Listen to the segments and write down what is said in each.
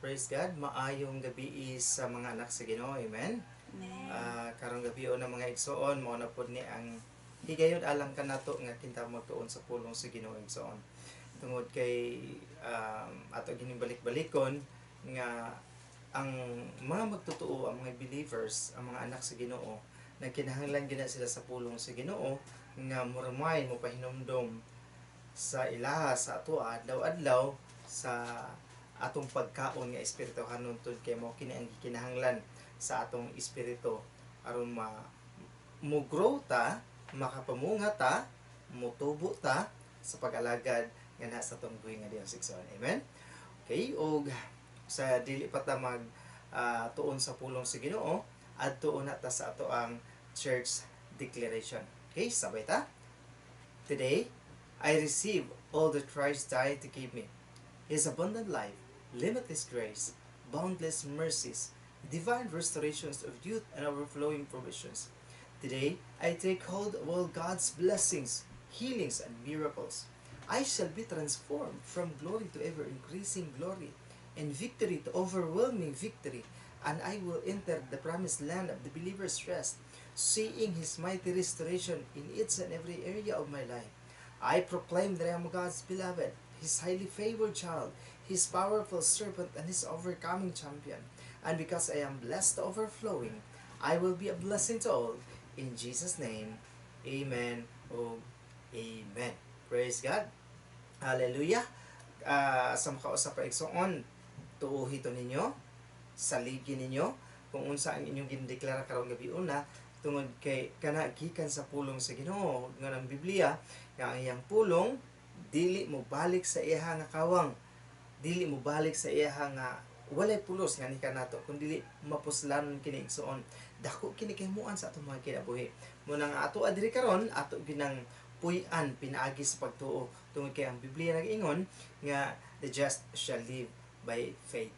Praise God. Maayong gabi sa mga anak sa Ginoo. Amen. Amen. Karong gabi na, mga igsoon, mao na pod ni ang higayon alang kanato nga kinta magtuon sa pulong sa Ginoo, igsoon. Tungod kay ato gining balik-balikon nga ang mga magtotoo, ang mga believers, ang mga anak sa Ginoo, nagkinahanglan gina sila sa pulong sa Ginoo nga mo-remind mo, pahinumdom sa ilaha sa ato adlaw-adlaw sa atong pagkaon nga espirituhanon, tud kay mo kini ang gikinahanglan sa atong espiritu aron ma mo grow ta, makapamunga ta, motubo ta sa pag-alagad nga naa sa atong buhi nga Dios, igsoon. Amen. Okay, og sa dili pa ta mag tuon sa pulong sa Ginoo, adto na ta sa ato ang church declaration. Okay, sabay ta. Today, I receive all that Christ died to give me: His abundant life, limitless grace, boundless mercies, divine restorations of youth, and overflowing provisions. Today, I take hold of all God's blessings, healings, and miracles. I shall be transformed from glory to ever increasing glory, and victory to overwhelming victory, and I will enter the promised land of the believer's rest, seeing His mighty restoration in each and every area of my life. I proclaim that I am God's beloved, His highly favored child, His powerful servant, and His overcoming champion. And because I am blessed to overflowing, I will be a blessing to all. In Jesus' name, amen. Oh, amen. Praise God. Hallelujah. Sa makausa pa, igsoon, tuuhi to ninyo, saligi ninyo, kung unsa ang inyong gindeklara karong gabi una, tungod kay kana gikan sa pulong sa Ginoo nga ang Biblia nga ang iyang pulong dili mo balik sa iya nga kawang, dili mo balik sa iya nga walay pulos nga ni kanato, kun dili mapuslan kini, igsoon. Dako kini kahimuan sa atong mga kinabuhi mo nang ato adiri karon, ato ginang puy-an pinaagi sa pagtuo, tungod kay ang Biblia nag-ingon nga the just shall live by faith.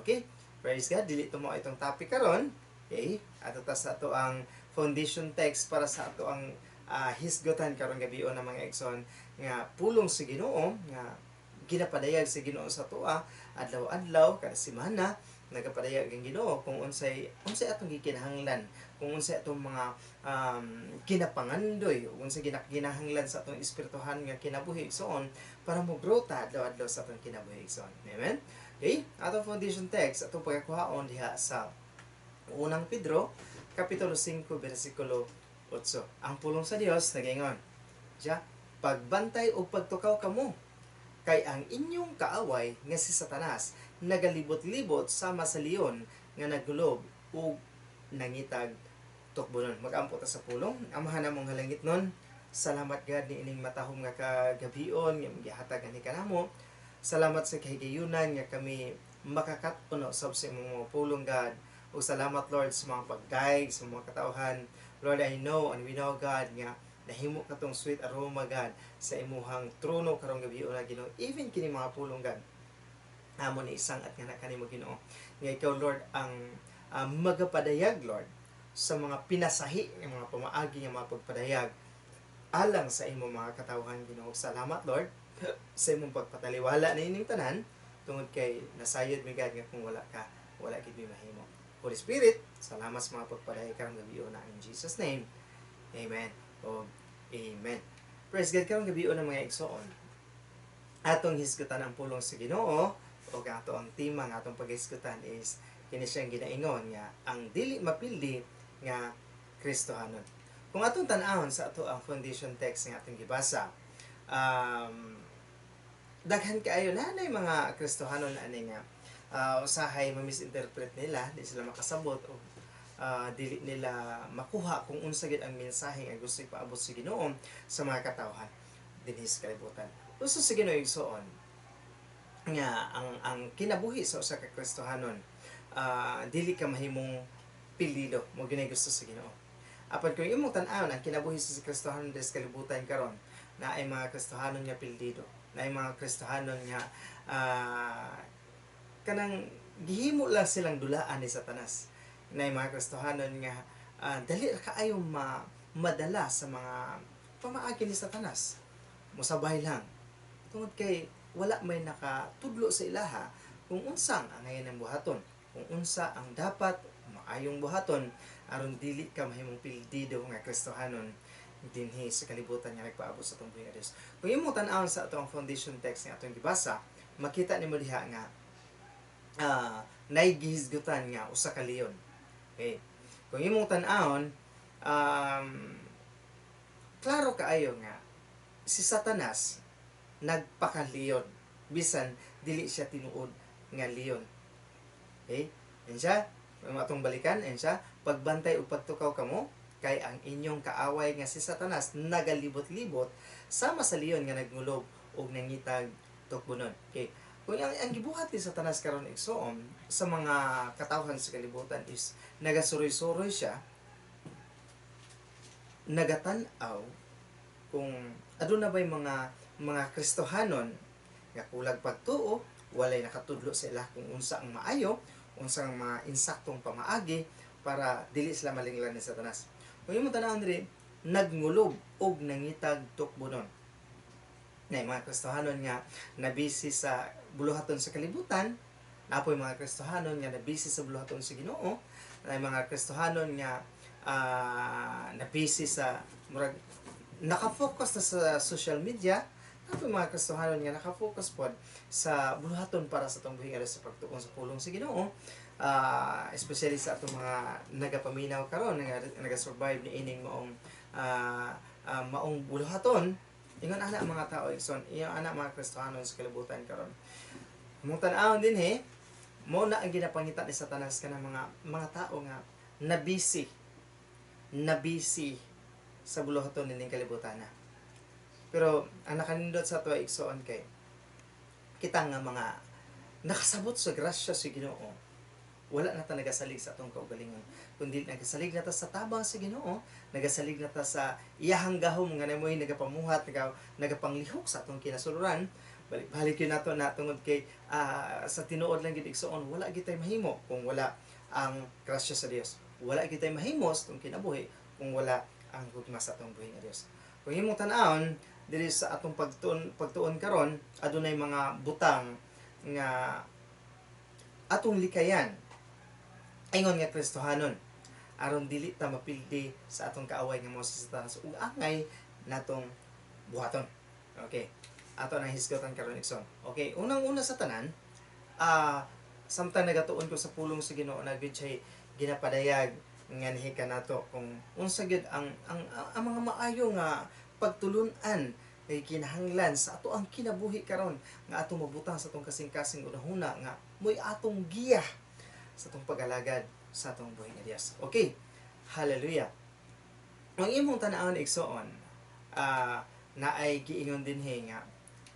Okay, praise God. Dili to mo itong topic karon. Okay, ato ta sa ato ang foundation text para sa ato ang hisgutan karong gabi na, mga igsoon, nga pulong sa Ginoo nga ginapadayag sa Ginoo sa atoa adlaw-adlaw. Kada semana nagapadayag ang Ginoo kung unsay unsay atong gikinahanglan, kung unsay atong mga kinapangandoy, kung unsay ginahanglan sa atong espirituhan nga kinabuhi, igsoon, para mo grow ta adlaw-adlaw sa atong kinabuhi, igsoon. Amen. Okay, atong foundation text atong pagkakuhaon diha sa Unang Pedro kapitulo 5 bersikulo 8. Ang pulong sa Dios nagaingon siya, "Pagbantay ug pagtukaw kamo kay ang inyong kaaway nga si Satanas nagalibot-libot sama sa leon nga naggulob ug nangitag tukbonon." Magampo ta sa pulong. Amahan namong langitnon, salamat God ni ining matahom nga kagabion nga gihatag ani kanamo. Salamat sa kahigayunan nga kami makakat-on sab sa imong mga pulong, God. Ug salamat, Lord, sa mga pag-guide sa mga katawhan. Lord, I know and we know, God, nga nahimo katong sweet aroma, God, sa imuhang trono karong gabi na, Ginoo. Even kini mga pulong, God, amo ni isang at nga kanimo, Ginoo. Nga ikaw, Lord, ang magapadayag, Lord, sa mga pinasahi nga mga pamaagi nga mga pagpadayag alang sa imong mga katawhan, Ginoo. Salamat, Lord, sa imong pagpataliwala na ining tanan, tungod kay nasayod mi, God, nga kung wala ka, wala gid mi mahimo. Holy Spirit, salamat sa mga pagpadayag karong gabi na. In Jesus' name. Amen. O amen. Praise God. Karong gabi na, mga igsoon, atong hisgutan ang pulong sa Ginoo, o ato ang tema nga atong paghisgutan is kini siyang ginaingon nga ang dili mapildi nga Kristohanon. Kung atong tan-awon sa ato ang foundation text nga atong gibasa, daghan kaayo na mga Kristohanon ani nga usahay ma-misinterpret nila, di sila makasabot o dili nila makuha kung unsa gid ang mensahe nga gusto ipaabot sa Ginoo sa mga katawhan dinhi sa kalibutan. Gusto sa Ginoo, igsoon, nga ang kinabuhi sa usa ka Kristohanon, dili ka mahimong pildido mo ginay gusto sa Ginoo. Apan kung imong tan-awon ang kinabuhi sa Kristohanon dinhi sa kalibutan karon, na ay mga Kristohanon nga pildido, na ay mga Kristohanon nga kanang gihimo lang silang dulaan ni Satanas. Na mga Kristohanon nga dali ra kaayo madala sa mga pamaagi ni Satanas. Musabay lang. Tungod kay wala may nakatudlo sa ilaha kung unsang angayan ng buhaton, kung unsa ang dapat maayong buhaton aron dili ka mahimong pildido nga Kristohanon dinhi sa kalibutan nga nagpaabot sa atong buhi nga Dios. Kung imong tan-awon sa atong foundation text nga atong gibasa, makita nimo diha nga naay gihisgutan nga usa ka leon. Okay. Kung imong tan-awon, klaro kaayo nga si Satanas nagpaka-leon bisan dili siya tinuod nga leon. Okay? Yan siya. Kung atong balikan, yan siya. "Pagbantay ug pagtukaw kamo, kay ang inyong kaaway nga si Satanas nagalibot-libot sama sa leon nga nagngulob og nangitag tukbonon." Okay. Kung ang gibuhat ni Satanas karon, igsoon, sa mga katawhan sa kalibutan is nagasuroy-suroy siya, nagatan-aw kung aduna ba'y mga Kristohanon nga kulag pagtuo, walay nakatudlo sa ila kung unsa ang maayo, unsa ang mga insaktong pamaagi para dili sila malinglan ni Satanas. Kung imong tan-awon diri, "nagngulob og nangitag tukbonon." Na mga Kristohanon nga nabisi sa buluhaton sa kalibutan, napoy mga Kristohanon nga nabisi sa buluhaton sa Ginoo, na mga Kristohanon nga nabisi sa murag nakafocus na sa social media, napoy mga Kristohanon nga nakafocus pod sa buluhaton para sa atong buhi nga sa pagtuon sa pulong sa Ginoo, especially sa atong mga nagapaminaw karon nga naga-survive ni ining maong buluhaton. Ingon ana mga tao, igsoon, ingon ana mga Kristohanon sa kalibutan karon. Mong tan-awon dinhi, mo na ang ginapangita ni Satanas, kanang mga tao nga nabisi sa buluhaton nining kalibutan na. Pero ang nakanindot sa ato, igsoon, kay kita nga mga nakasabot sa grasya sa Ginoo, wala na ta nagasalig sa atong kaugalingon, kundi nagasalig na ta sa tabang sa Ginoo, nagasalig na ta sa iyahang gahom nga namoy nagapamuhat, nagapanglihok sa atong kinasuluran. Balik-balik yun nato na tungod kay sa tinuod lang gid, igsoon, wala gitay mahimo kung wala ang grasya sa Dios. Wala gitay mahimo sa atong kinabuhi kung wala ang gugma sa atong buhi nga Dios. Kung imong tan-awon diri sa atong pagtuon karon, adunay mga butang nga atong likayan ingon nga Kristohanon aron dili ta mapildi sa atong kaaway nga mo si Satanas ug angay natong buhaton. Okay. Ato nang hisgotan karon, igsoon. Okay, unang-una sa tanan, samtang nagatuon ko sa pulong sa Ginoo, na gyud siya'y ginapadayag nga nihika nato kung unsa gyud ang mga maayo nga pagtulun-an kay kinahanglan sa ato ang kinabuhi karon nga atong mabutang sa atong kasing-kasing unahuna nga mo'y atong giya sa atong pag-alagad sa atong buhi nga Dios. Okay. Hallelujah. Ang imong tan-awon, igsoon, naay giingon dinhi nga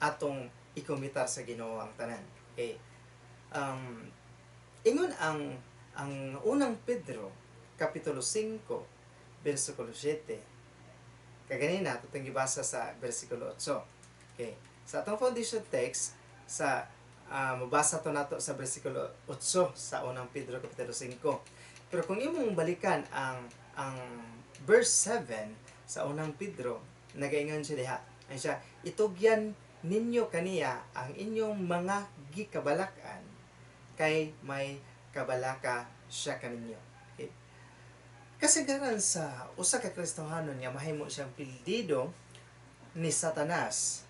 atong ikomitar sa Ginoo ang tanan. Okay. Ingon ang Unang Pedro kapitulo 5 bersikulo 7. Kaganina atong gibasa sa bersikulo 8. Okay. Sa atong foundation text sa mabasa to nato sa bersikulo 8 sa Unang Pedro kapitulo 5. Pero kung imong balikan ang verse 7 sa Unang Pedro, nagaingon siya diha. Ay siya, "Itugyan ninyo kaniya ang inyong mga gikabalakan kay may kabalaka siya kaninyo." Okay. Kasagaran sa usa ka Kristohanon nga mahimo siyang pildido ni Satanas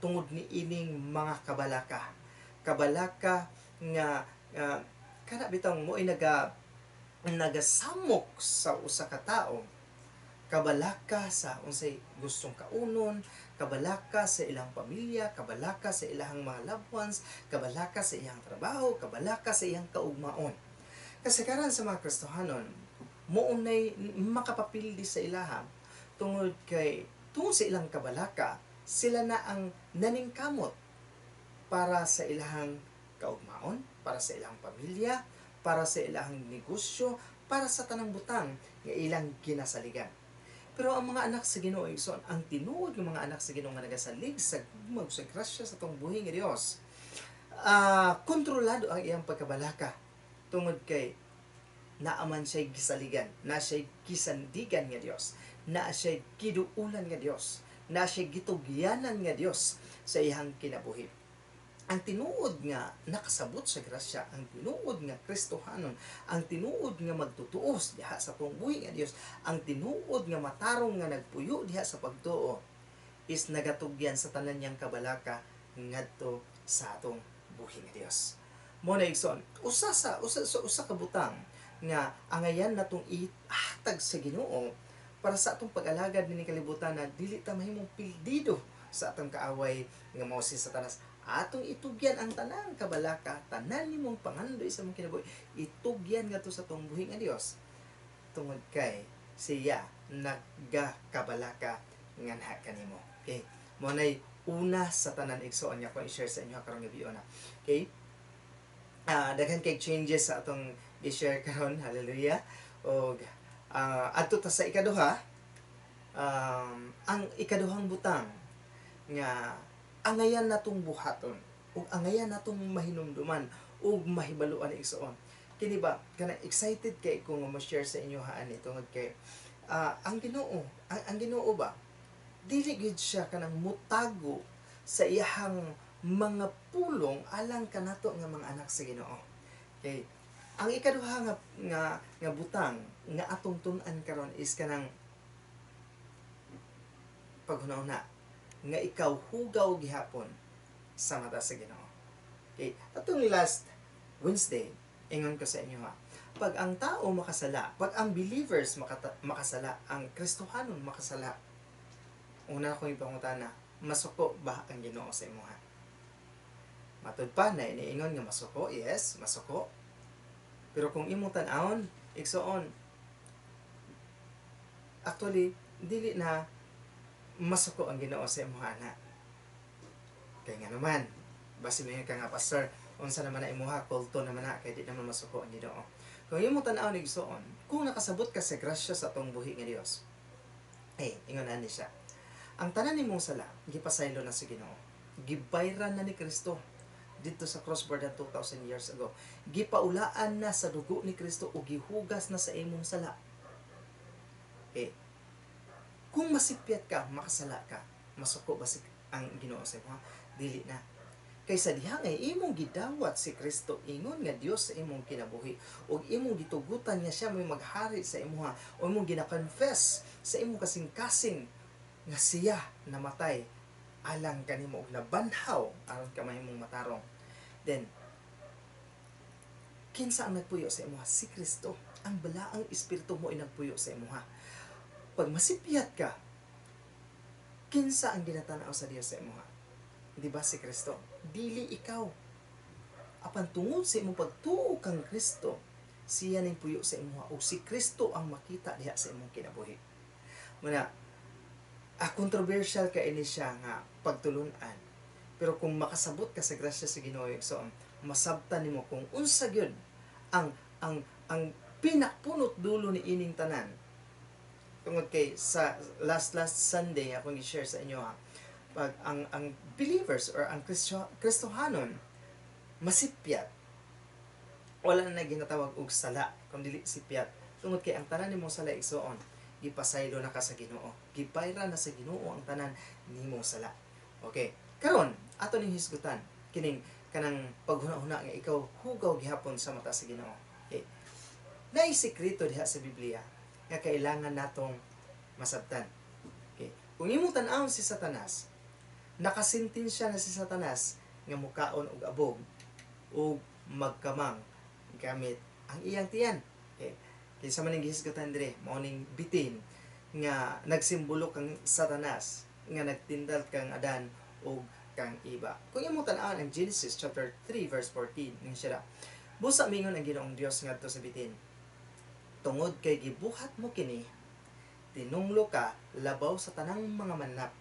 tungod ni ining mga kabalaka. Kabalaka nga kana bitong mo ay nagasamok sa usa ka tawo, kabalaka sa unsay gustong kaunon, kabalaka sa ilang pamilya, kabalaka sa ilang mga loved ones, kabalaka sa iyang trabaho, kabalaka sa iyang kaugmaon. Kasagaran sa mga Kristohanon, mounay makapapildi sa ilaha tungod kay tungod sa ilang kabalaka, sila na ang naningkamot para sa ilahang kaugmaon, para sa ilang pamilya, para sa ilang negosyo, para sa tanang butang nga ilang ginasaligan. Pero ang mga anak sa Ginoo, igsoon, ang tinuod ng mga anak sa Ginoo nga nagasalig sa gugma sa grasya sa atong buhi nga Dios, kontrolado ang iyang pagkabalaka tungod kay naaman siya'y gisaligan, na siya'y gisandigan nga Dios, na siya'y giduulan nga Dios, na siya'y gitugyanan nga Dios sa iyang kinabuhi. Ang tinuod nga nakasabot sa grasya, ang tinuod nga Kristohanon, ang tinuod nga magtutuos diha sa atong buhi nga Dios, ang tinuod nga matarong nga nagpuyo diha sa pagtuo is nagatugyan sa tanan niyang kabalaka ngadto sa atong buhi nga Dios. Mo na, igsoon, usa sa ka butang nga angayan natong ihatag sa Ginoo para sa atong pag-alagad nining kalibutan na dili ta mahimong pildido sa atong kaaway nga mao si Satanas, atong itugyan ang tanang kabalaka, tanan nimong pangandoy sa imong kinabuhi, itugyan ngadto sa atong buhi nga Dios tungod kay siya nagakabalaka nganha kanimo. Okay, mo nay una sa tanan, igsoon, nga akong i-share sa inyo karong gabi na. Okay, daghan kay changes sa atong i-share karon. Hallelujah. Og adto ta sa ikaduha. Ang ikaduhang butang nga angayan natong buhaton ug angayan natong mahinumduman ug mahibaluan, igsoon, kini ba kana excited kay ko nga mo-share sa inyo haan tungod kay ang Ginoo, ang Ginoo ba, dili gyud siya kanang mutago sa iyahang mga pulong alang kanato nga mga anak sa Ginoo. Okay, ang ikaduha nga butang nga atong tun-an karon is kanang paghuna-huna nga ikaw hugaw gihapon sa mata sa Ginoo. Okay, atong last Wednesday, ingon ko sa inyo ha, pag ang tao makasala, pag ang believers makasala, ang Kristohanon makasala, una akong ipangutana, masuko ba ang Ginoo sa imuha? Matud pa na iniingon nga masuko, yes, masuko. Pero kung imong tan-awon, igsoon, actually, dili na masuko ang Ginoo sa imuha na. Kay nga naman, basi mo ka nga, "Pastor, unsa naman na imuha, kulto naman na, kay di naman masuko ang Ginoo." Kung imong tan-awon, igsoon, kung nakasabot ka sa grasya sa atong buhi nga Dios, eh, ingon ani siya. Ang tanan nimong sala, gipasaylo na sa Ginoo. Gibayran na ni Kristo dito sa cross more than 2,000 years ago. Gipaulaan na sa dugo ni Kristo o gihugas na sa imong sala. Eh, kung masipyat ka, makasala ka, masuko ba si ang Ginoo sa imo? Dili na. Kaysa diha nga imong gidawat si Kristo ingon nga Dios sa imong kinabuhi ug imong gitugutan nga siya may maghari sa imuha o imong gina-confess sa imong kasing-kasing nga siya namatay alang kanimo ug nabanhaw aron ka mahimong matarong. Then kinsa ang nagpuyo sa imuha? Si Kristo. Ang balaang espiritu mo ay nagpuyo sa imuha. Pag masipyat ka, kinsa ang ginatanaw sa Dios sa imuha? Di ba si Kristo? Dili ikaw. Apan tungod sa imong pagtuo kang Kristo, siya ning puyo sa imuha o si Kristo ang makita diha sa imong kinabuhi. Muna, controversial ka ini siya nga pagtulunan. Pero kung makasabot ka sa grasya sa Ginoo, igsoon, masabtan nimo kung unsa gyud ang pinakpunot dulo ni ining tanan. Tungod kay sa last last Sunday akong i-share sa inyo ha, pag ang believers or ang Kristohanon masipyat, wala na ginatawag og sala kung dili sipyat tungod kay ang tanan nimong sala, igsoon, gipasaylo na ka sa Ginoo, gibayra na sa Ginoo ang tanan nimong sala. Okay, karon ato ning hisgutan kining kanang paghuna-huna nga ikaw hugaw gihapon sa mata sa Ginoo. Okay, naay sekreto diha sa Biblia nga kailangan natong masabtan. Okay, kung imong tan-awon si Satanas, nakasentensya na si Satanas nga mukaon og abog ug magkamang gamit ang iyang tiyan. Okay. Kinsa man ning gihisgutan dire, mao ning bitin nga nagsimbolo kang Satanas nga nagtindal kang Adan ug kang Eva. Kung imong tan-awon ang Genesis chapter 3 verse 14 ning siya, "Busa mingon ang Ginoong Dios ngadto sa bitin, 'Tungod kay gibuhat mo kini, tinunglo ka labaw sa tanang mga manap.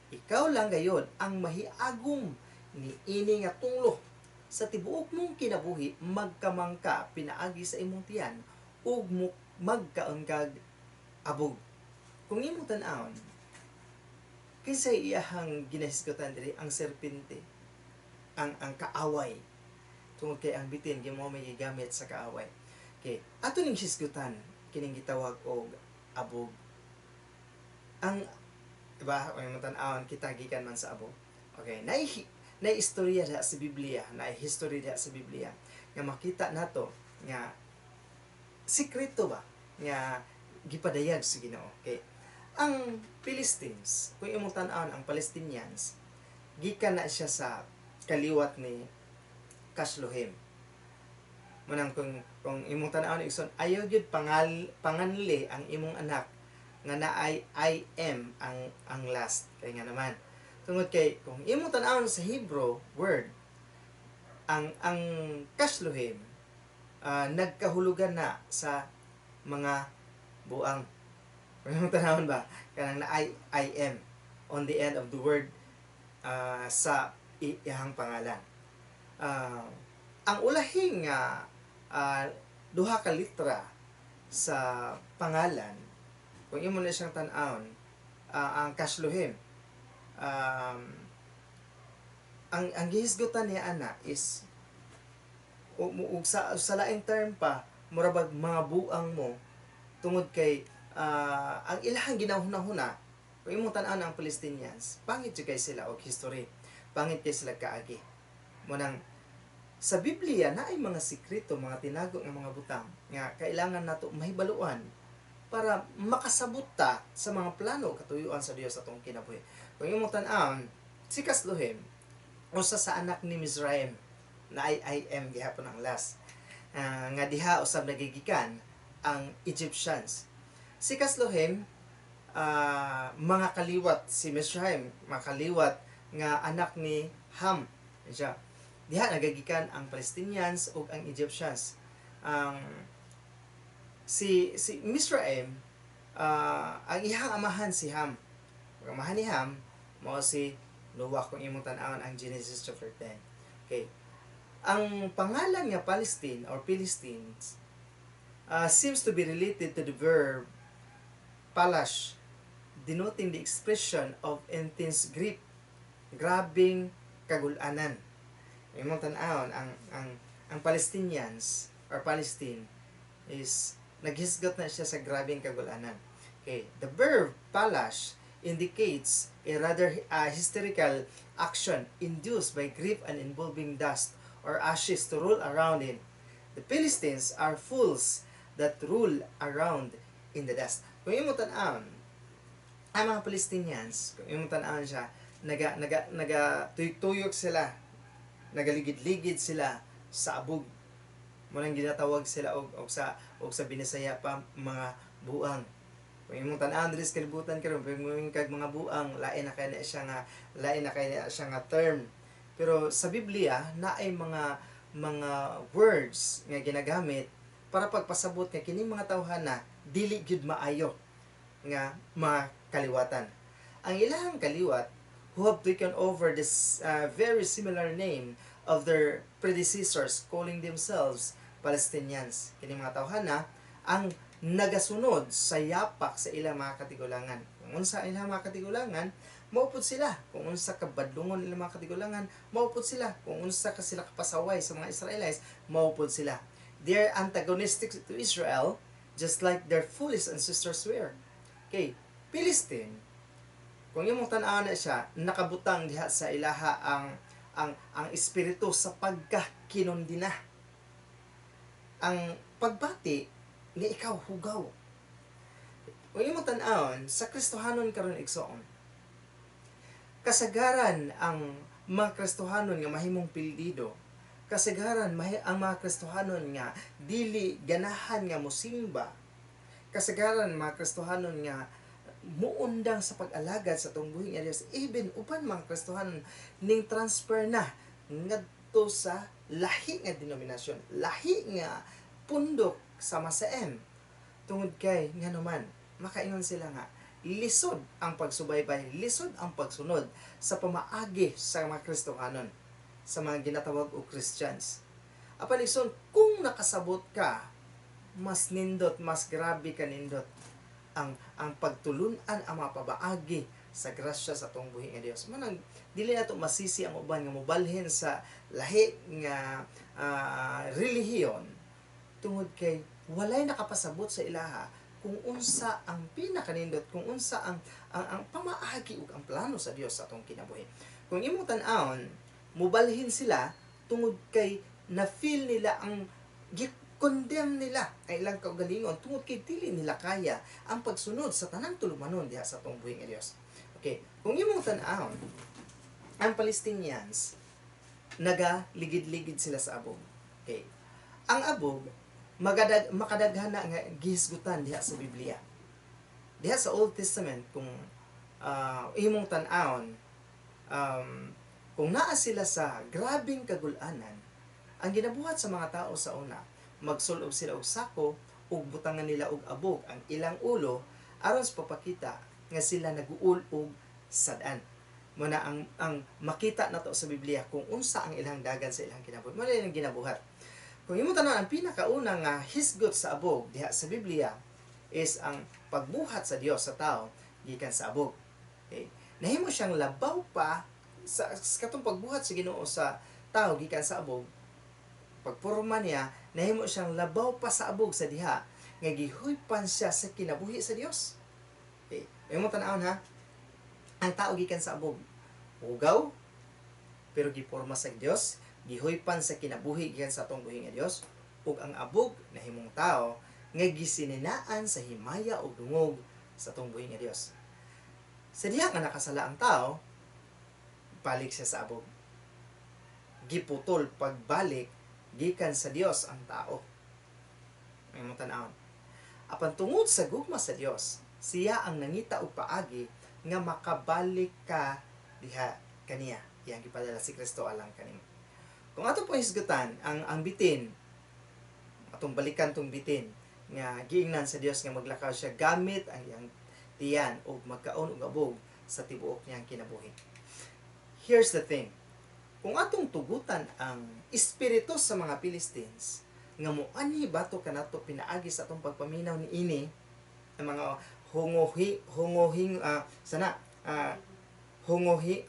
Ikaw lang gayod ang mahiagom ni ini nga tunglo. Sa tibuok mong kinabuhi magkamang ka pinaagi sa imong tiyan ug magkaon kag abog.'" Kung imong tan-awon, kinsay iyahang ginahisgutan diri? Ang serpente, ang kaaway. Tungod kay ang bitin mao may gigamit sa kaaway. Okay, ato ning hisgutan kining gitawag og abog. Ang diba, kung imong tan-awon, kita gikan man sa abog. Okay, naay Na istorya diha sa Biblia, na history diha sa Biblia nga makita nato nga sikreto ba nga gipadayag sa Ginoo. Okay. Ang Philistines, kung imong tan-awon ang Palestinians, gikan na siya sa kaliwat ni Casluhim. Manang kung imong tan-awon, igsoon, ayaw gyud panganli ang imong anak nga naay I am ang last, kay nga naman, tungod kay kung imong tan-awon sa Hebrew word, ang Casluhim nagkahulugan na sa mga buang. Kung imong tan-awon ba, kanang na I am on the end of the word sa iyang pangalan. Ang ulahing nga duha ka litra sa pangalan, kung imo na siyang tan-awon, ang Casluhim, ang gihisgutan niya ana is ug sa laing term pa, mura bag mga buang mo, tungod kay ang ilahang ginahuna-huna. Kung imong tan-awon ang Palestinians, pangit jud kay sila og history, pangit kay sila kaagi. Mo nang sa Biblia na ay mga sikreto, mga tinago nga mga butang nga kailangan nato mahibaluan para makasabot ta sa mga plano, katuyuan sa Dios atong kinabuhi. Kung imong tan-awon, si Casluhim, usa sa anak ni Mizraim na ay I am gihapon ang last. Nga diha usab nagigikan ang Egyptians. Si Casluhim, mga kaliwat si Mizraim, mga kaliwat nga anak ni Ham. Siya. Diha nagagikan ang Palestinians ug ang Egyptians. Ang si si Mizraim, ang iyang amahan si Ham. Ang amahan ni Ham mao si Noah, kung imong tan-awon ang Genesis chapter 10. Okay. Ang pangalan nga Palestine or Philistines seems to be related to the verb palash, denoting the expression of intense grief, grabing kagulanan. Imong tan-awon ang Palestinians or Palestine is naghisgot na siya sa grabing kagulanan. Okay, the verb palash indicates a rather hysterical action induced by grief and involving dust or ashes to roll around in. The Philistines are fools that roll around in the dust. Kung imong tan-awon, ang mga Palestinians, kung imong tan-awon siya, naga tuyok-tuyok sila, nagaligid-ligid sila sa abog. Mo nang ginatawag sila og sa Binisaya pa, mga buang. Kung imong tan-awon diri sa kalibutan karon, pag mo kag mga buang, lain na kay na siya nga term. Pero sa Biblia, naay mga words nga ginagamit para pagpasabot nga kining mga tawhana dili gyud maayo nga mga kaliwatan. Ang ilahang kaliwat who have taken over this very similar name of their predecessors, calling themselves Palestinians. Kini mga tawhana ang nagasunod sa yapak sa ilang mga katigulangan. Kung unsa ilang mga katigulangan, maupod sila. Kung unsa ka badlungon ilang mga katigulangan, maupod sila. Kung unsa ka sila kapasaway sa mga Israelites, maupod sila. They are antagonistic to Israel, just like their foolish ancestors were. Okay, Philistine, kung imong tan-aw na siya, nakabutang diha sa ilaha ang espiritu sa pagkakinundina. Ang pagbati ni ikaw hugaw. Kung imong tan-awon sa Kristohanon karon, igsoon, kasagaran ang mga Kristohanon nga mahimong pildido, kasagaran ang mga Kristohanon nga dili ganahan nga mosimba, kasagaran mga Kristohanon nga muundang sa pag-alagad sa atong buhi nga Dios, even uban mga Kristohanon ning transfer na ngadto sa lahi nga denominasyon, lahi nga pundok sama sa M. Tungod kay nganuman, makaingon sila nga lisod ang pagsubaybay, lisod ang pagsunod sa pamaagi sa mga Kristohanon, sa mga ginatawag og Christians. Apan igsoon, kung nakasabot ka, mas nindot, mas grabe ka nindot ang pagtulunan, ang mga pabaagi sa grasya sa atong buhi nga Dios. Manang dili nato masisi ang uban nga mobalhin sa lahi nga relihiyon, tungod kay walay nakapasabot sa ilaha kung unsa ang pinakanindot, kung unsa ang pamaagi ug ang plano sa Dios sa atong kinabuhi. Kung imong tan-awon, Mubalhin sila tungod kay na-feel nila ang gi-condemn nila ang ilang kaugalingon tungod kay dili nila kaya ang pagsunod sa tanang tulumanon diha sa atong buhi nga Dios. Okay, kung imong tan-awon, ang Palestinians naga ligid-ligid sila sa abog. Okay. Ang abog makadaghan na nga gihisgutan diha sa Biblia. Diha sa Old Testament, kung imong tan-awon, kung naa sila sa grabeng kagulanan, ang ginabuhat sa mga tao sa una, magsulob sila og sako ug butangan nila og abog ang ilang ulo aron sa papakita nga sila naguol og sad-an. Muna ang makita nato sa Biblia kung unsa ang ilang dagan sa ilang kinabuhi. Muna ilang ginabuhat. Kung imong tan-awon, ang pinakauna nga hisgot sa abog diha sa Biblia is ang pagbuhat sa Dios sa tao gikan sa abog. Okay? Nahimo siyang labaw pa sa katong pagbuhat sa Ginoo sa tao gikan sa abog. Pagporma niya, nahimo siyang labaw pa sa abog sa diha nga gihuypan siya sa kinabuhi sa Dios. Okay. Imong tan-awon ha. Ang tao gikan sa abog, hugaw, pero giporma sa Dios, gihuypan sa kinabuhi gikan sa atong buhi nga Dios, ug ang abog nahimong tao nga gisininaan sa himaya ug dungog sa atong buhi nga Dios. Sa diha nga nakasala ang tao, balik siya sa abog. Giputol pagbalik gikan sa Dios ang tao. Imong tan-awon. Apan tungod sa gugma sa Dios, siya ang nangita og paagi nga makabalik ka diha kaniya. Iyang gipadala si Kristo alang kanimo. Kung ato pong hisgutan ang bitin, atong balikan tong bitin nga giingnan sa Dios nga maglakaw siya gamit ang iyang tiyan ug magkaon og abog sa tibuok niyang kinabuhi. Here's the thing. Kung atong tugutan ang espiritu sa mga Philistines nga moanhi batok kanato pinaagi sa atong pagpaminaw niini ang mga hungohi hungohing sana hungohi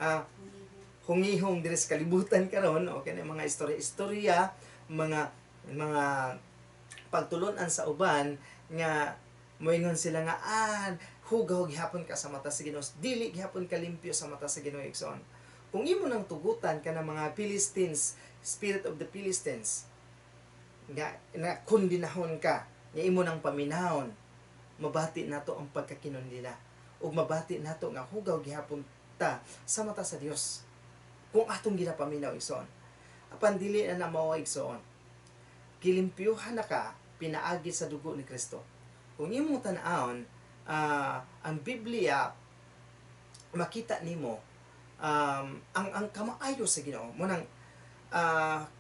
hungihong diri sa kalibutan karon, okay na mga istorya-istorya, mga pagtulunan sa uban nga moingon sila nga hugaw gihapon ka sa mata sa Ginoo, dili gihapon ka limpyo sa mata sa Ginoo, igsoon. Kung imo nang tugutan ka ng mga Philistines, spirit of the Philistines nga na kundinahon ka nga imo nang paminahon, mabati nato ang pagkakinundina ug mabati nato nga hugaw gihapon ta sa mata sa Dios kung atong ginapaminaw, igsoon. Apan dili na na mao, igsoon. Gilimpyuhan na ka pinaagi sa dugo ni Kristo. Kung imong tan-awon ang Biblia, makita nimo ang kamaayo sa Ginoo mo nang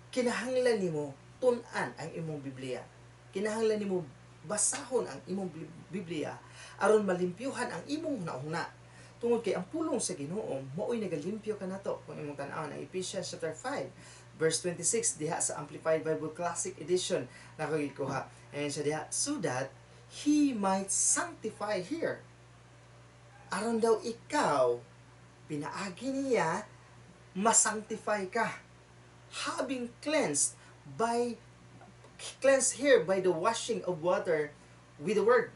kinahanglan nimo tun-an ang imong Biblia. Kinahanglan nimo basahon ang imong Biblia aron malimpyuhan ang imong hunahuna. Tungod kay ang pulong sa Ginoo mao'y nagalimpyo kanato. Kung imong tan-awon ang Ephesians chapter 5 verse 26 diha sa Amplified Bible Classic Edition nako gikuha. Ayan siya diha, "So that he might sanctify here." Aron daw ikaw pinaagi niya masanctify ka, having cleansed here by the washing of water with the word.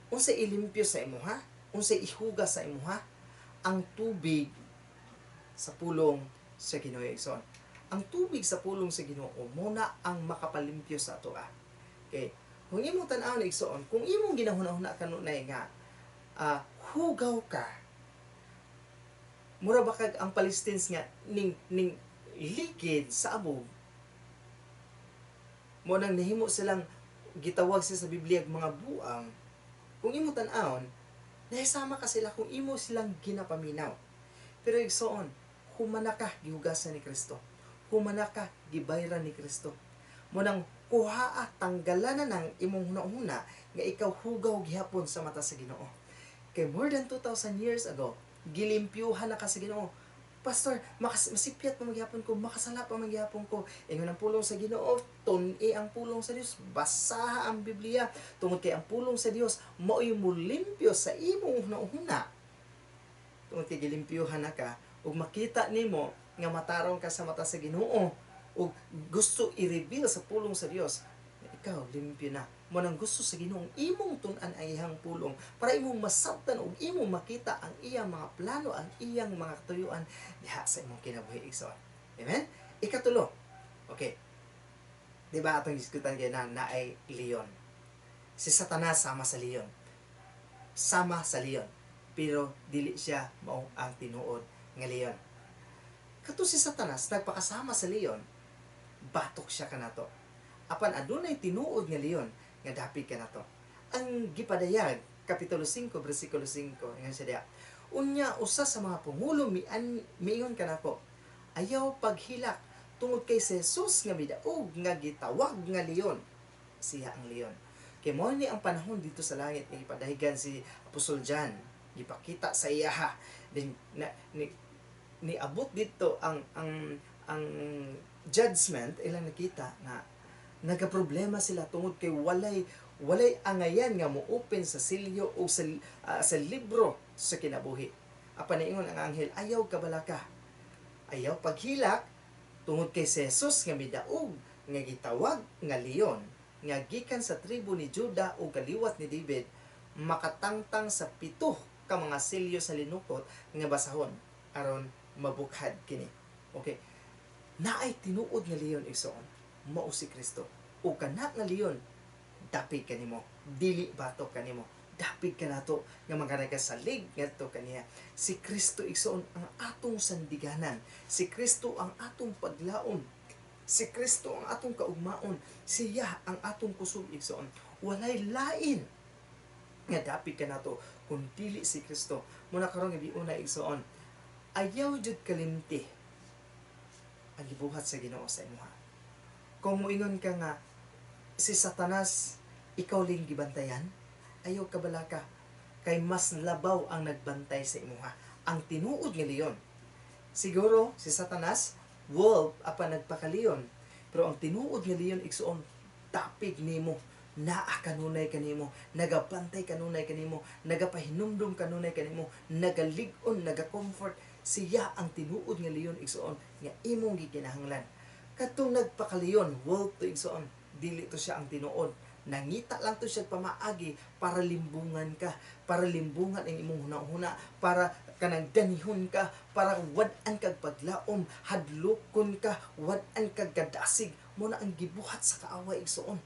Unsa ilimpyo sa imuha? Unsa ihugas sa imuha? Ang tubig sa pulong sa Ginoo, igsoon. Ang tubig sa pulong sa Ginoo mo na ang makapalimpyo sa ato ah. Okay. Kung imong tan-awon, igsoon, kung imong ginahuna-huna kanunay nga hugaw ka, mura ba kag ang Palestines nga ning ligid sa abog mo nang nahimo silang gitawag sila sa Biblia og mga buang. Kung imo tan-awon, nahisama ka sila kung imo silang ginapaminaw. Pero igsoon, humana ka gihugasan ni Kristo, humana ka gibayran ni Kristo. Mo nang kuhaa, tanggalan na ng imong hunahuna nga ikaw hugaw gihapon sa mata sa Ginoo. Kay more than 2,000 years ago, gilimpyuhan na ka sa Ginoo. "Pastor, masipyat pa magyapon ko, makasala pa magyapon ko." Ingon ang pulong sa Ginoo, tun-i ang pulong sa Dios, basaha ang Biblia tungod kay ang pulong sa Dios mao'y mulimpyo sa imong hunahuna. Tungod kay gilimpyuhan na ka ug makita nimo nga matarong ka sa mata sa Ginoo ug gusto i-reveal sa pulong sa Dios ikaw limpyo na. Mo nang gusto sa Ginoo imong tun-an ang iyang pulong para imong masabtan ug imong makita ang iyang mga plano, ang iyang mga katuyuan diha sa imong kinabuhi, igsoon. Amen? Ikatulo. Okay. Di ba atong diskutan kay na naay leon. Si Satanas sama sa leon. Sama sa leon. Pero dili siya mao ang tinuod nga leon. Kato si Satanas nagpakasama sa leon, batok siya kanato. Apan adunay tinuod nga leon nga dapig kanato. Ang gipadayag kapitulo 5 bersikulo 5 ingon siya diha. Unya usa sa mga pangulo miingon kanako, "Ayaw paghilak tungod kay si Jesus nga midaog nga gitawag nga leon." Siya ang leon. Kay mao ni ang panahon dito sa langit nga gipadahigan si Apostol John, gipakita sa iyaha din na, ni niabot dito ang judgment. Ilang nakita nga nagaproblema sila tungod kay walay angayan nga mo-open sa silyo o sa libro sa kinabuhi. Apan niingon ang anghel, "Ayaw kabalaka. Ayaw paghilak tungod kay si Jesus nga midaog nga gitawag nga leon nga gikan sa tribo ni Juda o kaliwat ni David, makatangtang sa 7 ka mga silyo sa linukot nga basahon aron mabukhad kini." Okay. Naay tinuod nga leon, igsoon, mao si Kristo. O kana nga leon dapig kanimo, dili batok kanimo, dapig kanato nga mga nagasalig ngadto kaniya. Si Kristo, igsoon, ang atong sandiganan. Si Kristo ang atong paglaom. Si Kristo ang atong kaugmaon. Siya ang atong kusog, igsoon. Walay lain nga dapig kanato kung dili si Kristo. Muna karong gabi una, igsoon, ayaw jud kalimti ang gibuhat sa Ginoo sa imuha. Kung moingon ka nga si Satanas ikaw ling gibantayan, ayaw kabalaka kay mas labaw ang nagbantay sa imuha, ang tinuod nga leon. Siguro si Satanas wolf apan nagpakaleon, pero ang tinuod nga leon, igsoon, dapig nimo, naa kanunay kanimo, nagabantay kanunay kanimo, nagapahinumdum kanunay kanimo, nagalig-on, nagakomfort. Siya ang tinuod nga leon, igsoon, nga imong gikinahanglan. Katong nagpakaleon, wolf to, igsoon, dili to siya ang tinuod. Nangita lang to siya pamaagi para limbungan ka, para limbungan ang imong hunahuna, para kanang danihon ka, para wad-an kag paglaom, hadlokon ka, wad-an kag kadasig. Mo na ang gibuhat sa kaaway, igsoon.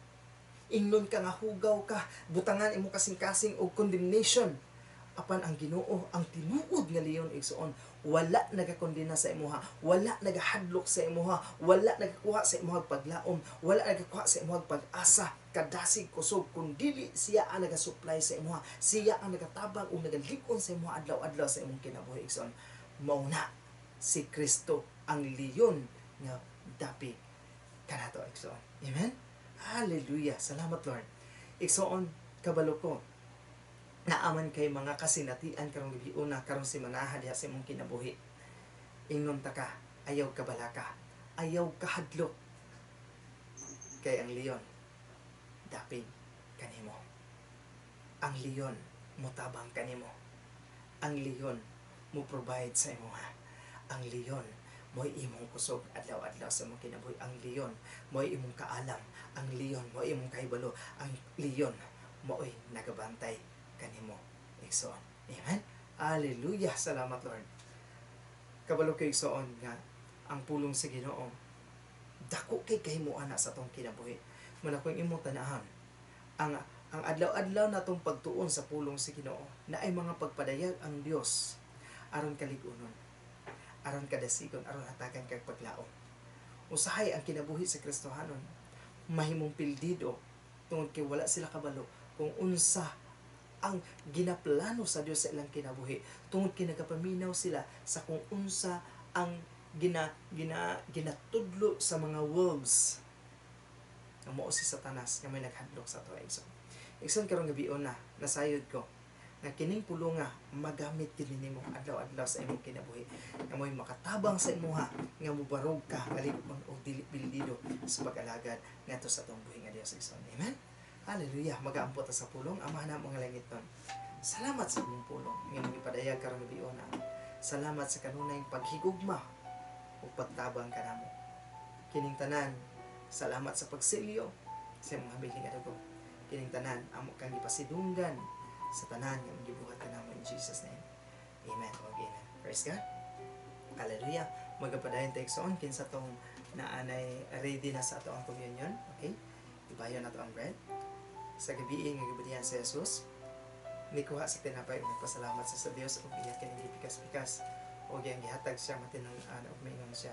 Ingnon ka nga hugaw ka, butangan imo kasing-kasing og condemnation. Apan ang Ginoo, ang tinuod nga leon, igsoon, wala nagakondena sa imuha, wala nagahadlok sa imuha, wala nagakuha sa imuha paglaom, wala nagakuha sa imuha pag-asa, kadasig, kusog, kun dili siya ang nagasupply sa imuha, siya ang nagatabang o nagalig-on sa imuha adlaw-adlaw sa imong kinabuhi, igsoon. Mao na si Kristo ang leon nga dapig kanato, igsoon. Amen? Hallelujah. Salamat, Lord. Igsoon, kabalo ko naaman kay mga kasinatian karong gabi una, karong semanaha diha sa imong kinabuhi. Ingnon ta ka, ayaw kabalaka, ayaw kahadlok kay ang leon dapig kanimo. Ang leon motabang kanimo. Ang leon mo provide sa imuha. Ang leon mo'y imong kusog adlaw-adlaw sa imong kinabuhi. Ang leon mo'y imong kaalam. Ang leon mo'y imong kahibalo. Ang leon mo'y nagabantay kanimo, igsoon. Amen? Hallelujah. Salamat, Lord. Kabalo kay, igsoon, nga ang pulong sa Ginoo dako kay kahimuan na sa atong kinabuhi. Muna kung imong tanahan ang adlaw-adlaw natong pagtuon sa pulong sa Ginoo na ay mga pagpadayag ang Dios aron kalig-unon, aron kadasigon, aron hatagan kag paglaom. Usahay ang kinabuhi sa Kristohanon mahimong pildido tungod kay wala sila kabalo kung unsa ang ginaplano sa Dios sa ilang kinabuhi, tungod kay nagapaminaw sila sa kung unsa ang gina gina ginatudlo sa mga wolves nga mao si Satanas nga may naghadlok sa ato, igsoon. Igsoon, karong gabi na nasayod ko nga kining pulonga magamit gid nimo adlaw-adlaw sa imong kinabuhi, nga mo'y makatabang sa imuha nga mobarog ka kalig-on og dili bildido sa pag-alagad ngadto sa atong buhi nga Dios, igsoon. Amen. Hallelujah. Magaampo ta sa pulong. Ama na mga langitnon, salamat sa imong pulong nga imong gipadayag karong gabi una. Salamat sa kanunay paghigugma ug pagtabang kanamo. Kining tanan, salamat sa pagsilyo sa imong habiling nga dugo. Kining tanan amo kang gipasidunggan sa tanan nga imong gibuhat kanamo in Jesus' name. Amen ug amen. Praise God. Hallelujah. Magapadayon ta, igsoon, kinsa tong naanay ready na sa ato ang communion. Okay? Ibayon nato ang bread. Sa gabi nga gibudlian si Jesus, nikuha sa tinapay ug nagpasalamat sa Dios ug iya kining gipikas-pikas ug iyang gihatag sa matinun-an ug miingon siya,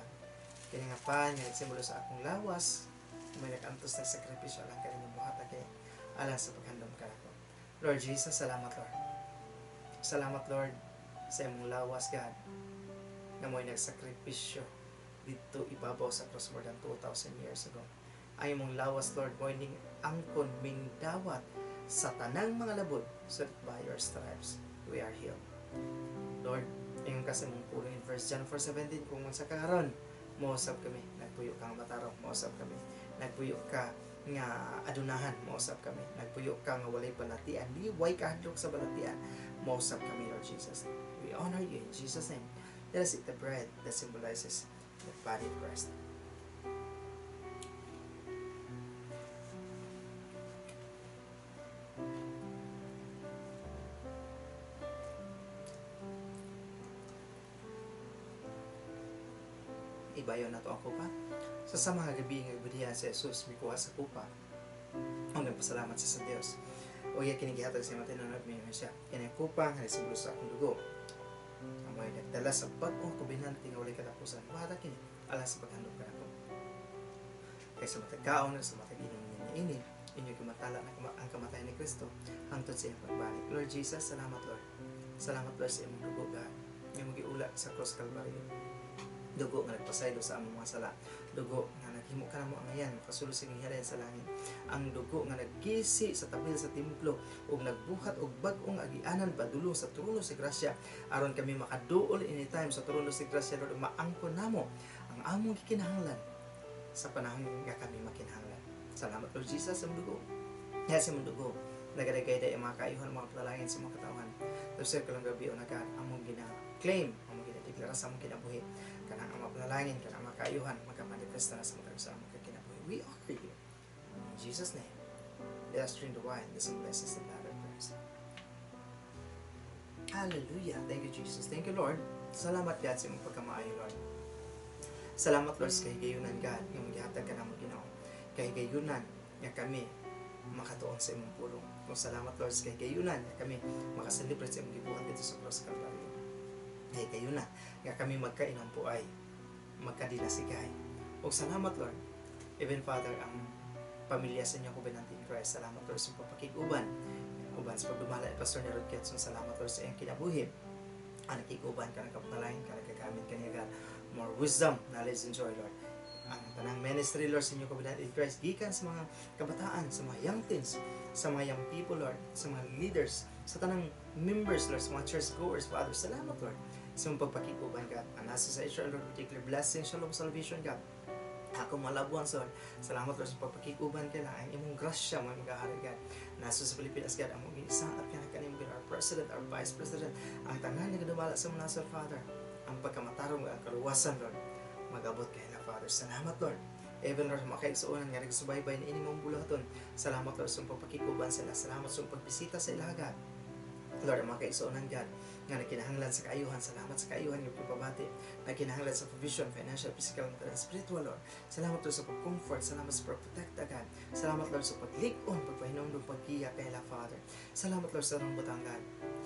"Kini nga pan nga nagsimbolo sa akong lawas, may nag-antos, nagsakripisyo alang kaninyo, buhata kay alang sa paghandom kanako." Lord Jesus, salamat, Lord. Salamat, Lord, sa imong lawas, God, nga mo'y nagsakripisyo dito ibabaw sa cross more than 2,000 years ago. Ang imong lawas, Lord, mo'y ning angkon mingdawat sa tanang mga labod so that by your stripes we are healed. Lord, ingon ka sa imong pulong in 1 John 4:17, kung unsa ka karon, mousab kami. Nagpuyo ka nga matarong, mousab kami. Nagpuyo ka nga adunahan, mousab kami. Nagpuyo ka nga walay balatian, di way kahadlok sa balatian, mousab kami, Lord Jesus. We honor you in Jesus' name. Let us eat the bread that symbolizes the body of Christ. Ibayon nato ang kupa. Sa mga gabi nga gibudlian si Jesus, mikuha sa kupa ug nagpasalamat siya sa Dios. O iya kini gihatag sa matinuod, miingon siya, "Kini ang kupa nga simbolo sa akong dugo. Ang may nagdala sa bag-ong kobenante nga walay katapusan. Buhata kini alang sa paghandom kanako. Kay sa matag kaon, sa matag inom ninyo ini, inyo gimatala na ang kamatayan ni Kristo hangtod sa iyang pagbalik." Lord Jesus, salamat, Lord. Salamat, Lord, sa imong dugo, God, nga imong giula sa cross Calvary. Dugo nga nagpasaylo sa among mga sala. Dugo nga naghimo kanamo angayan makasulod sa gingharian sa langit. Ang dugo nga nagkisi sa tabil sa templo ug nagbuhat og bag-ong agianan padulong sa trono sa grasya aron kami makaduol anytime sa trono sa grasya, Lord, ug maangkon namo ang among gikinahanglan sa panahon nga kami makinahanglan. Salamat, Lord Jesus, sa imong dugo. Dahil sa imong dugo, nagadagay ang mga kaayuhan, mga panalangin sa mga katawhan. Tapos sa karong gabi, o God, among gina-claim, among ginadeklara sa among kinabuhi, kanang ang mga panalangin, kanang mga kaayuhan, magka-manifesta na sa mga sa among kinabuhi. We honor you. In Jesus' name, let us drink the wine that symbolizes the blood of Christ. Hallelujah. Thank you, Jesus. Thank you, Lord. Salamat, God, sa imong pagkamaayo, Lord. Salamat, Lord, sa kahigayunan, God, nga magihatag ka namo, Ginoo. Kahigayunan nga kami makatuon sa imong pulong. Kung salamat, Lord, sa kahigayunan nga kami makaselebrate sa imong gibuhat dito sa cross Calvary. Kahigayunan nga kami magkainampuay, magkadinasigay. Ug salamat, Lord, even Father, ang pamilya sa inyo, Covenant in Christ. Salamat, Lord, sa pagpakig-uban. Uban sa pagdumala ni Pastor Nerod Ketson. Salamat, Lord, sa iyang kinabuhi. Ang nakikuban ka, nagkapatalain ka, nagagamit ka niya, God. More wisdom, knowledge, and joy, Lord. Ang tanang ministry, Lord, sa inyo, Covenant in Christ, gikan sa mga kabataan, sa mga young teens, sa mga young people, Lord, sa mga leaders, sa tanang members, Lord, sa mga church goers, Father. Salamat, Lord, sa mga pagpakikuban, God. Ang nasa sa Israel, Lord, particular blessing, shalom, salvation, God. Ako mga loved ones, Lord. Salamat, Lord, sa pagpakikuban kay ang imong grasya mo magahari, God. Nasa sa Pilipinas, God, ang mong isaat ka na kanim, God, our President, our Vice President, ang tanan nga dumala sa mga nasa, Father, ang pagkamatarong, ang kaluwasan, Lord, magabot kay na, Father. Salamat, Lord. Even, Lord, makaigsuonan nga nagsubaybay na ining mong bulaton. Salamat, Lord, sa pagpakikuban sila. Salamat sa pagbisita sa ilaha, God. Lord, ang mga kaigsuonan, God, nga nagkinahanglan sa kaayuhan. Salamat sa kaayuhan nga pagpabati. Nagkinahanglan sa provision, financial, physical, mental, and spiritual, Lord. Salamat, Lord, sa pag-comfort. Salamat sa pag-protect, God. Salamat, Lord, sa paglig-on, pagpahinumdum, paggiya kay la, Father. Salamat, Lord, sa rong butang, God.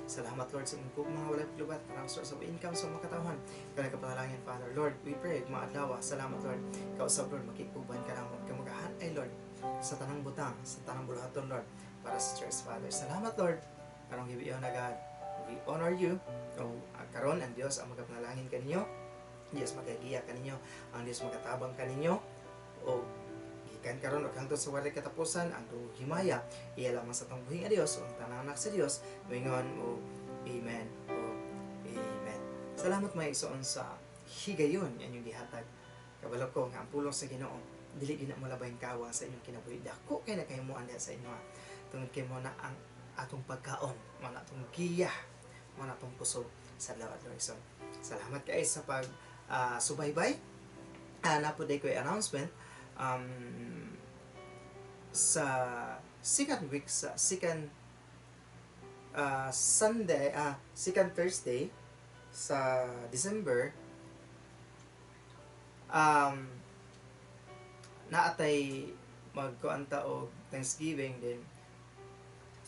Salamat, Lord, sa imong mga walay paglubat, parang source of income sa mga katawhan. Kanang kapanalangin, Father. Lord, we pray, mga adlaw. Salamat, Lord. Kausap, Lord, makikuban ka namo. Kamagahan ay, Lord, sa tanang butang, sa tanang buluhaton, Lord, para sa church, Father. Salamat, Lord. Karong gabi na, God, we honor you. O karon ang Dios ang magapanalangin kaninyo. Dios magagiya kaninyo, ang Dios magatabang kaninyo. O gikan karon ug hangtod sa walay katapusan ang duhog himaya iya lamang sa atong buhi nga Dios ug ang tanang anak sa Dios moingon og amen o amen. Salamat, mga igsoon, sa higayon nga inyong gihatag. Kabalo ko nga ang pulong sa Ginoo dili gina mo labay kawang sa inyong kinabuhi. Dako kay nakahimuan diha sa inyo ha. Tungod kay mo na ang atong pagkaon, mo na atong giya, mo na atong kusog sa adlaw adlaw, igsoon. Salamat kay sa pag subaybay. Naa pod ko announcement sa second week, sa second Sunday, second Thursday sa December. Naatay magkuan ta og Thanksgiving, then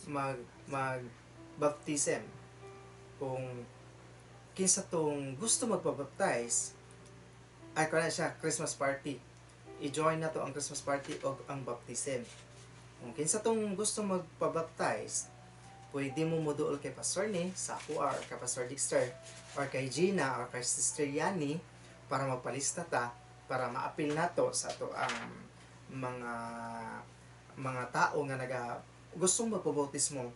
mag mag baptism. Kung kinsa tong gusto magpa-baptize ay kuan siya, Christmas party, i-join na to ang Christmas party o ang baptism. Kung kinsa tong gusto magpa-baptize, pwede mo moduol kay Pastor ni sa ako or kay Pastor Dexter or kay Gina or kay Sister Yani para magpalista ta, para maapil nato sa ato ang mga tao nga naga gustong magpabautismo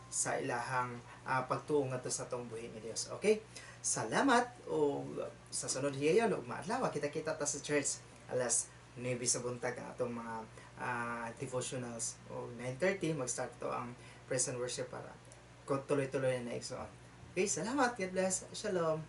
sa ilahang pagtuo ngadto sa atong buhi ni Dios. Okay? Salamat o sa sunod higayon ug maadlaw, kita-kita ta sa church alas 9 sa buntag ang atong mga devotionals o 9:30 mag-start to ang praise and worship para tuloy-tuloy na, igsoon. Okay, salamat. God bless. Shalom.